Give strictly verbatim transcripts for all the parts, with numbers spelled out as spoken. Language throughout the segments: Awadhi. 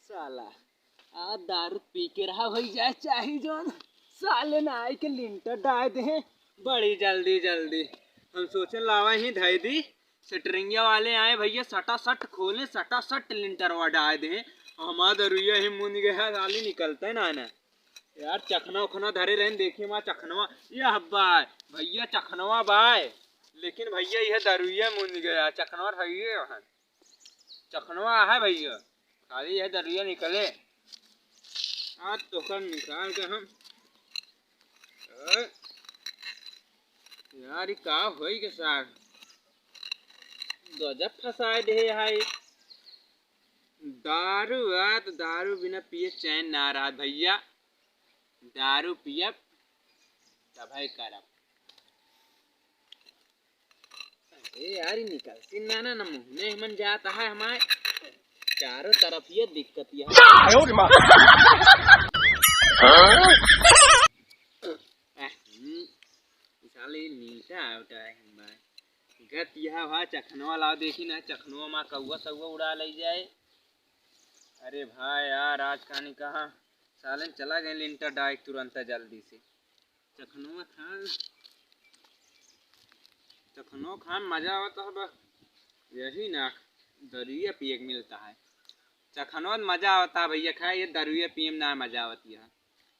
साला, आ दारू पी के रहा भई जाए चाही जौन, साले ना आई के लिंटर डाय दे बड़ी जल्दी जल्दी। हम सोचन लावा ही धई दी, सेटरिंगिया वाले आए भैया, सटा सट खोले, सटा सट लिंटरवा डाय दे। हमार दरुइया ही मुंद गया, साली निकलते ना ना। यार चखना उखना धरे रहन, देखिए वहाँ चखनवा, ये हब्बा है भैया, चखनवा बाय, लेकिन भैया यह दरुइया मुंद गया, चखनवा धइए है। चखनवा है भैया, खाली यह दरुइया निकले। आज तोकर निकाल के हम, ए, यार, ई का होई के सार? गजब फंसाए दे है। दारू आ तो दारू बिना पिए चैन ना रहा भैया। दारू पियब तबै करब। अरे यार, ई निकलती ना, ना, ना मुँह में हमन जात है हमारे। चारों तरफ ये दिक्कत ये है। आयो रे माँ। हम्म, ई साले नीचा उठा है हमारे। गत यह भा चखनवा लाओ, देखी ना, चखनवा मा कौआ सौआ उड़ा ले जाए। अरे भाई यार, आज कहानी कहाँ सालन चला गए लिंटर डाइक तुरंत जल्दी से। चखनवा खान, चखनवा खान मजा आवत है बस। यही ना दरुइया पिए के मिलता है। चखनवा में मजा आवता है भैया, खाए ये दरुइया पिए में ना मजा आवती है।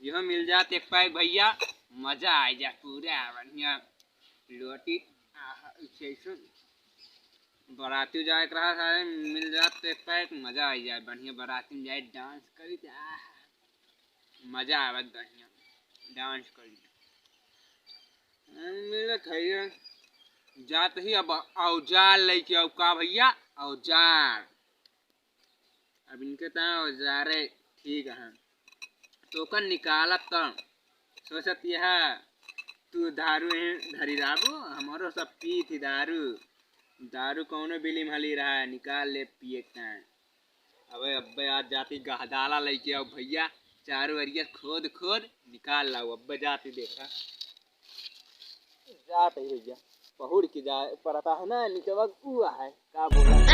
यह मिल जात एक पैक भैया, मजा आ जाए पूरा बढ़िया। लोटी, आहा, ऐसे, ऐसे बराती जाए के रहा सारे, मिल जात तो एक पैक, मजा आ जाए बढ़िया। बराती में जाए डांस करी तो, आहा, मजा आवत बढ़िया डांस करी। मिलत है ये, जात ही अब औजार लेके आओ का भैया, औजार। अब इनके ता औजारे ठीक है। तो ओकर निकालत तो सोचत यह तू दारू ही धरी राबू, हमारो सब पी थी दारू। दारू कौनो बिली में हली रहा है, निकाल ले पिए के टाइम। अबे, अब्बे आज जाती गहदाला लेके आओ भैया, चारों ओरिया खोद खोद निकाल लाओ। अब्बे जाती देखा, जात है भैया, पहुड़ के जाए पड़ता है ना, निचवा ऊ है, का बोला?